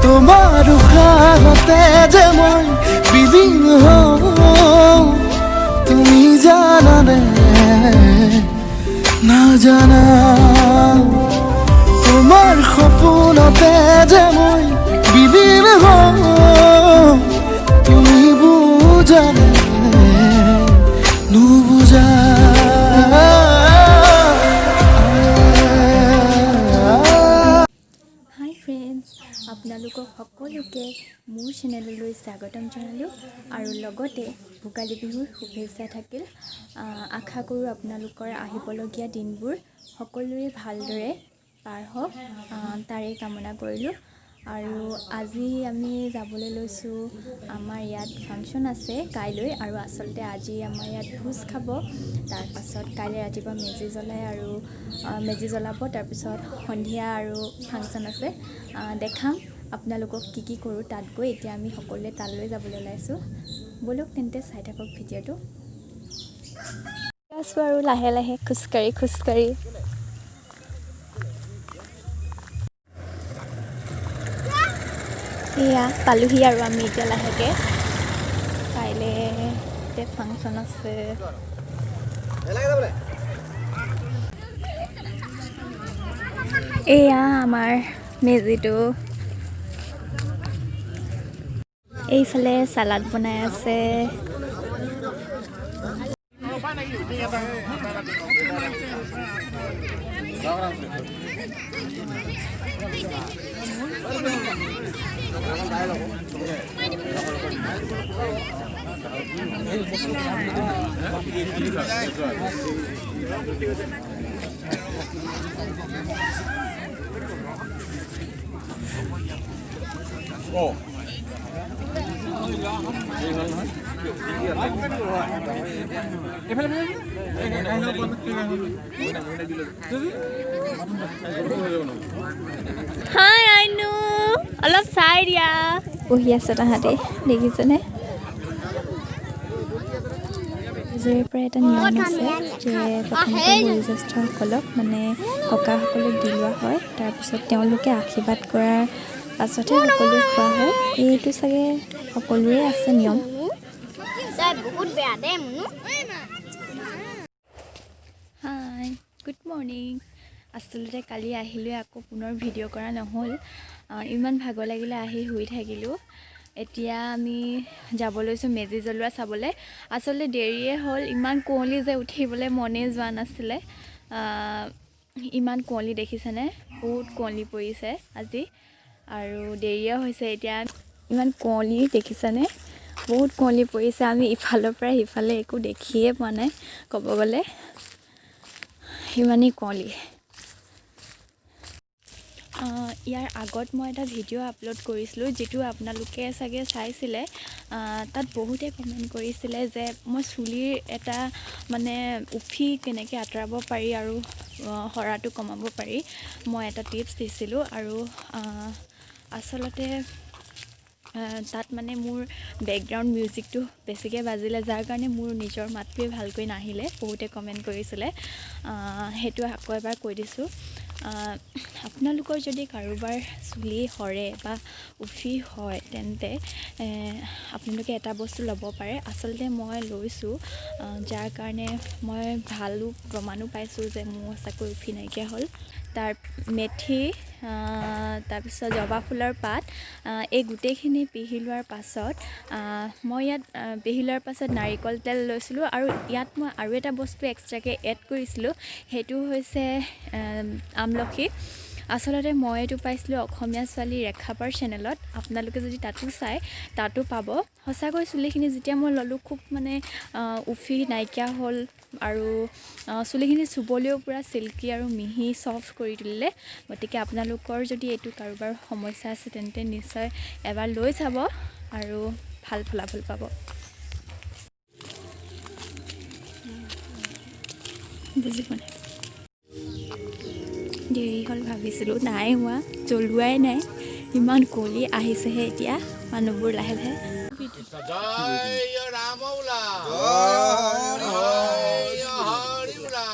তোমাৰ উশাহতে যে মই বিলীন হওঁ, তুমি জানানে নাজানা? তোমাৰ সপোনতে যে মই বিলীন হওঁ, তুমি বুজানে নুবুজা? হাই ফ্ৰেণ্ডছ, আপোনালোকক সকলোকে মোৰ চেনেললৈ স্বাগতম জনালোঁ আৰু লগতে ভোগালী বিহুৰ শুভেচ্ছা থাকিল। আশা কৰোঁ আপোনালোকৰ আহিবলগীয়া দিনবোৰ সকলোৰে ভালদৰে পাৰ হওক, তাৰেই কামনা কৰিলোঁ। আৰু আজি আমি যাবলৈ লৈছোঁ, আমাৰ ইয়াত ফাংচন আছে কাইলৈ। আৰু আচলতে আজি আমাৰ ইয়াত ভোজ খাব, তাৰপাছত কাইলৈ ৰাতিপুৱা মেজি জ্বলাই আৰু মেজি জ্বলাব, তাৰপিছত সন্ধিয়া আৰু ফাংচন আছে। দেখাম আপোনালোকক কি কি কৰোঁ তাত গৈ। এতিয়া আমি সকলোৱে তালৈ যাবলৈ ওলাইছোঁ। ব'লক তেন্তে, চাই থাকক ভিডিঅ'টো। আছোঁ আৰু লাহে লাহে খোজকাঢ়ি খোজকাঢ়ি। এয়া পালোহি আৰু আমি এতিয়া লাহেকৈ। কাইলৈ ফাংচন আছে। এয়া আমাৰ মেজিটো। এইফালে চালাড বনাই আছে। হাই আইনু, অলপ চাই দিয়া। বহি আছে তাহাঁতি, দেখিছেনে? নিজৰে পৰা এটা নিয়ম আছে যে প্ৰথমতে বয়োজ্যেষ্ঠসকলক, মানে ককাসকলক দি লোৱা হয়, তাৰপিছত তেওঁলোকে আশীৰ্বাদ কৰাৰ পাছতহে সকলোৱে খোৱা হয়। এইটো চাগে সকলোৰে আছে নিয়ম। তই বহুত বেয়া দেই মুনু। হাই, গুড মৰ্ণিং। আচলতে কালি আহিলোঁ, আকৌ পুনৰ ভিডিঅ' কৰা নহ'ল। ইমান ভাগৰ লাগিলে, আহি শুই থাকিলোঁ। এতিয়া আমি যাব লৈছোঁ মেজি জ্বলোৱা চাবলৈ। আচলতে দেৰিয়ে হ'ল, ইমান কুঁৱলী যে উঠিবলৈ মনেই যোৱা নাছিলে। ইমান কুঁৱলী দেখিছেনে? বহুত কুঁৱলী পৰিছে আজি আৰু দেৰিয়ে হৈছে। এতিয়া ইমান কুঁৱলী দেখিছেনে? বহুত কুঁৱলী পৰিছে। আমি ইফালৰ পৰা সিফালে একো দেখিয়ে পোৱা নাই ক'ব গ'লে, সিমানেই কুঁৱলী। ইয়াৰ আগত মই এটা ভিডিঅ' আপলোড কৰিছিলোঁ, যিটো আপোনালোকে চাগে চাইছিলে। তাত বহুতে কমেণ্ট কৰিছিলে যে মই চুলিৰ এটা মানে উফি কেনেকৈ আঁতৰাব পাৰি আৰু সৰাটো কমাব পাৰি, মই এটা টিপছ দিছিলোঁ। আৰু আচলতে তাত মানে মোৰ বেকগ্ৰাউণ্ড মিউজিকটো বেছিকৈ বাজিলে, যাৰ কাৰণে মোৰ নিজৰ মাতটোৱে ভালকৈ নাহিলে। বহুতে কমেণ্ট কৰিছিলে, সেইটো আকৌ এবাৰ কৈ দিছোঁ। আপোনালোকৰ যদি কাৰোবাৰ চুলি সৰে বা উফি হয়, তেন্তে আপোনালোকে এটা বস্তু ল'ব পাৰে। আচলতে মই লৈছোঁ, যাৰ কাৰণে মই ভালো প্ৰমাণো পাইছোঁ যে মোৰ সঁচাকৈ উফি নাইকিয়া হ'ল। তাৰ মেথি, তাৰপিছত জবা ফুলৰ পাত, এই গোটেইখিনি পিহি লোৱাৰ পাছত মই ইয়াত পিহি লোৱাৰ পাছত নাৰিকল তেল লৈছিলোঁ। আৰু ইয়াত মই আৰু এটা বস্তু এক্সট্ৰাকৈ এড কৰিছিলোঁ, সেইটো হৈছে আমলখি। আচলতে মই এইটো পাইছিলোঁ অসমীয়া ছোৱালী ৰেখাপাৰ চেনেলত। আপোনালোকে যদি তাতো চায়, তাতো পাব। সঁচাকৈ চুলিখিনি যেতিয়া মই ল'লোঁ, খুব মানে উফি নাইকিয়া হ'ল আৰু চুলিখিনি চুবলৈও পূৰা চিল্কি আৰু মিহি চফ্ট কৰি তুলিলে। গতিকে আপোনালোকৰ যদি এইটো কাৰোবাৰ সমস্যা আছে, তেন্তে নিশ্চয় এবাৰ লৈ চাব আৰু ভাল ফলাফল পাব। বুজি পোৱা নাই, দেৰি হ'ল ভাবিছিলোঁ, নাই হোৱা, জ্বলোৱাই নাই। ইমান কুঁৱলী, আহিছেহে এতিয়া মানুহবোৰ লাহে লাহে। জয় ৰাম বোলা, জয় হৰি বোলা।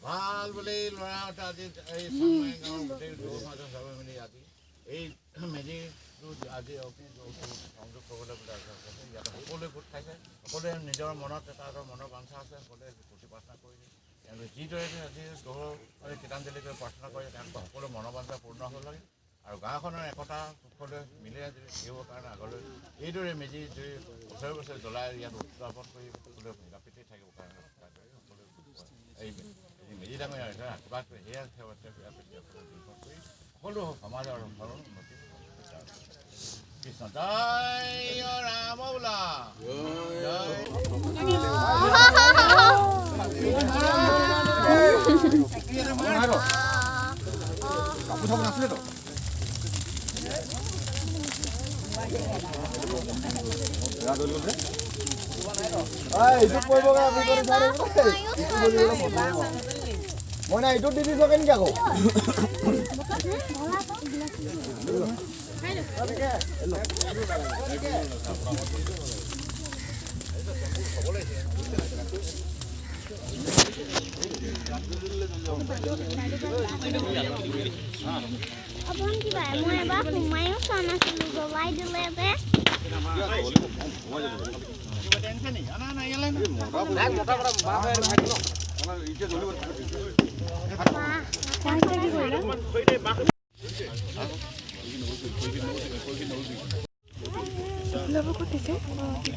ভাল বুলি ল'ৰাহঁতে আজি এই চাংমাই গাঁৱৰ গোটেই যুৱক সমাজৰ চবে মিলি আজি এই মেজিটো আজি অগ্নি সংযোগ কৰিবলৈ বুলি ইয়াতে সকলোৱে গোট খাইছে। সকলোৱে নিজৰ মনত এটা এটা মনৰ বাঞ্ছা আছে, সকলোৱে প্ৰতিপ্ৰাৰ্থনা প্ৰাৰ্থনা কৰিছে। তেওঁলোকে যিদৰে আজি দৌৰ কীৰ্তাঞ্জলি কৰি প্ৰাৰ্থনা কৰে, তেওঁলোকৰ সকলো মনৰ বাঞ্ছা পূৰ্ণ হ'ব লাগে আৰু গাঁওখনৰ একতা সকলোৱে মিলি থাকিবৰ কাৰণে আগলৈ এইদৰে মেজি জুই বছৰে বছৰে জ্বলাই ইয়াত উদযাপন কৰি সকলোৱে মিলা প্ৰীতি থাকিবৰ কাৰণে সকলোৱে এই মেজি ডাঙৰীয়া আশীৰ্বাদ কৰি সেয়া কৰি সকলো সমাজৰ উন্নতি। কৃষ্ণ জয় ৰাম বোলা জয়। মই নাই এইটোত দি দিছ কেনেকে আকৌ। মই এবাৰ সোমায়ো চোৱা নাছিলো, জ্বলাই দিলে যে।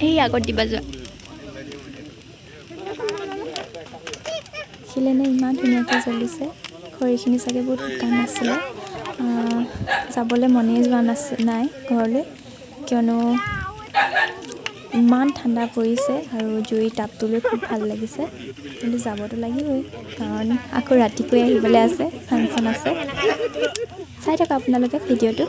এই আগত দিবা যোৱা। দেখিলেনে ইমান ধুনীয়াকৈ জ্বলিছে। খৰিখিনি চাগে বহুত শুকান আছিলে। যাবলৈ মনেই যোৱা নাই ঘৰলৈ, কিয়নো ইমান ঠাণ্ডা পৰিছে আৰু জুইৰ তাপটো লৈ খুব ভাল লাগিছে। কিন্তু যাবতো লাগিবই, কাৰণ আকৌ ৰাতিপুৱাই আহিবলৈ আছে, ফাংচন আছে। চাই থাকক আপোনালোকে ভিডিঅ'টো।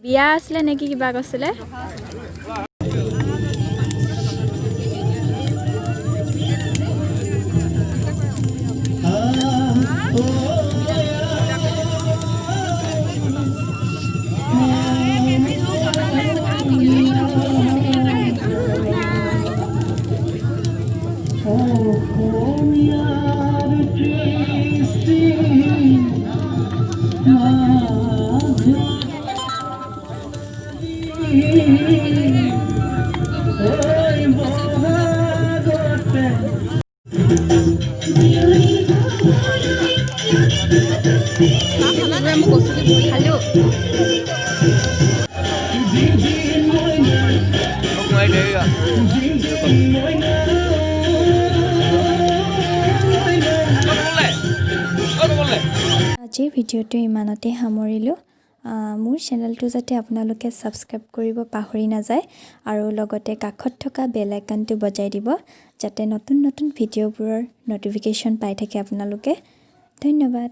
বিয়া আছিলে নেকি কিবা কৈছিলে? খালো। আজিৰ ভিডিঅ'টো ইমানতে সামৰিলোঁ। মোৰ চেনেলটো যাতে আপোনালোকে ছাবস্ক্ৰাইব কৰিব পাহৰি নাযায় আৰু লগতে কাষত থকা বেল আইকনটো বজাই দিব, যাতে নতুন নতুন ভিডিঅ'বোৰৰ ন'টিফিকেশ্যন পাই থাকে আপোনালোকে। ধন্যবাদ।